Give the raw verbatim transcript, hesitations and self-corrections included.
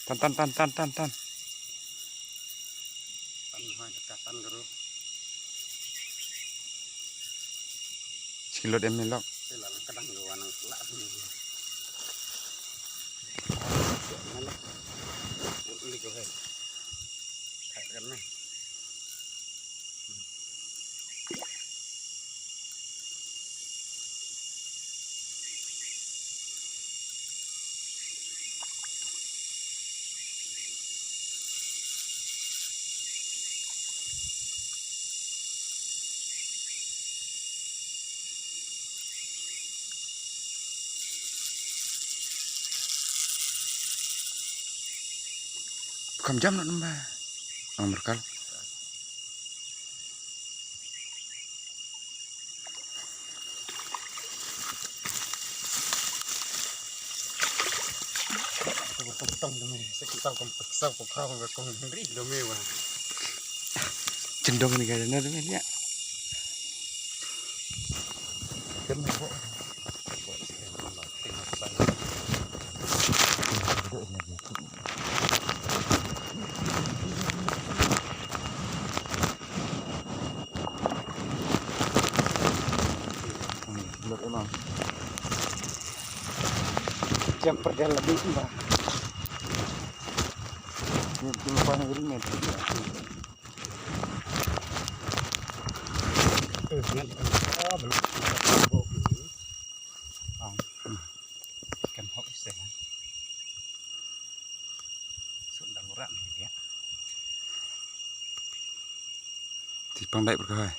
Tan, tan, tan, tan, tan, tan. Tan hoi ka tan guru. Sikilot em ni lok. Sila lang kadang guru anang sila. Mana? Ini guru. Kayak kena. Kam jam na namba. Ang merkal. Tong tong demi sakit tau kong paksa kong kau kong ri demi wa. Cendong ni kada na demi dia. Demi kok. Jumper dia lebih murah. Dia belum pernah ringan. Eh, ingat. Ah, belum. Ah. Ikan hok ise. Sunda lurak ni dia. Ti pang dai berkahai.